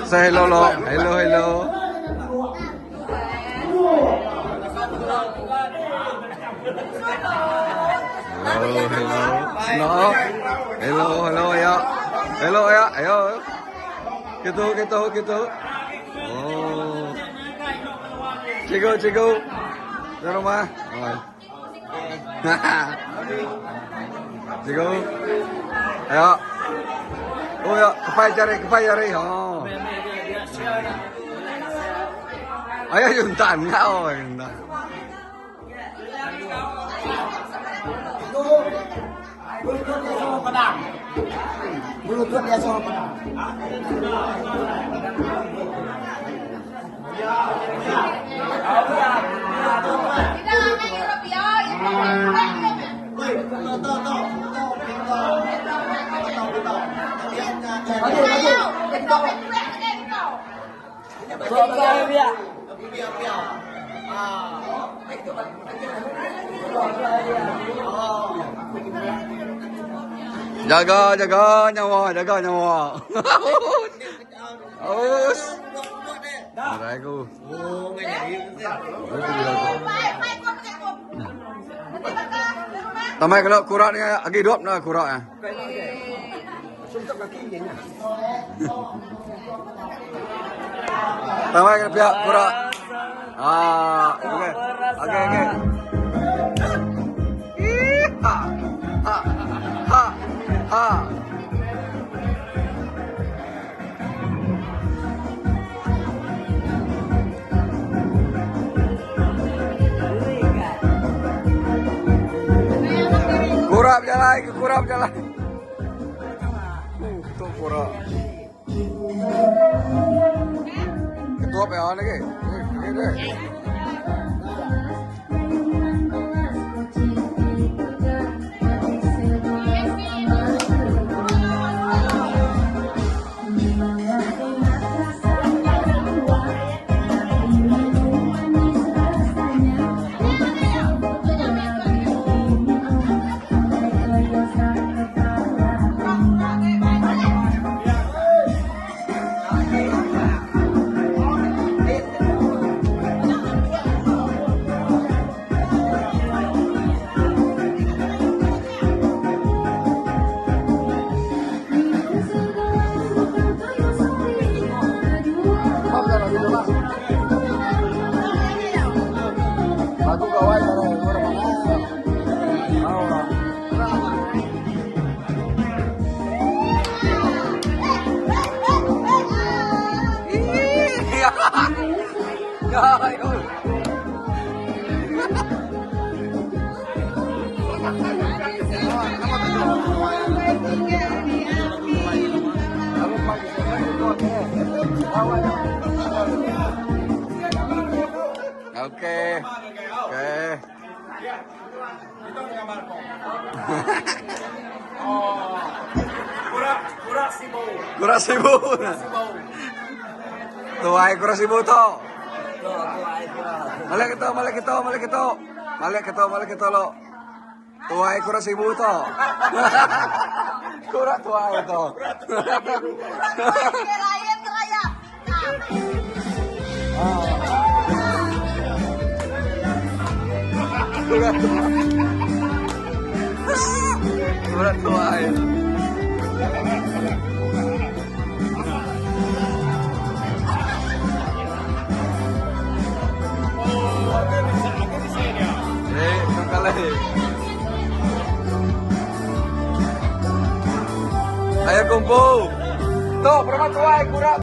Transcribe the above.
Say hello lo. Hello hello. Hello hello. No. Hello hello ayo. Hello ayo. Ayo. Kitu kitu kitu. Oh. Cikgu cikgu. Di rumah. Oh. Cikgu. Ayo. Oh ya, kepai jari, kepai jari. Oh. Ayo juntan ngau juntan. Bluetooth dia sama pedang. Jaga jaga nyawa, jaga nyawa. Aus. Marai aku. Tamai kalau kurak ni agi hidup nah kurak eh. Tamai kena pihak kurak. Ah, okey. Okey okey. Ha. Ha. Ha. Ha. Kurap berjalai ke kurap berjalai. Tu kurap. Ketua PA lagi. Okey deh. Aku kawai Okey. Okey. Kurak sibu. Tuai kurak sibu tu. Malik kita, malik kita, malik kita. Malik kita, malik kita lo. Tuai kurak sibu tu. Kurak tuai tu. Kurak tuai. Kurak tuai. Eh, kali. Ayo kumpul. Tok, berapa tuai kurang?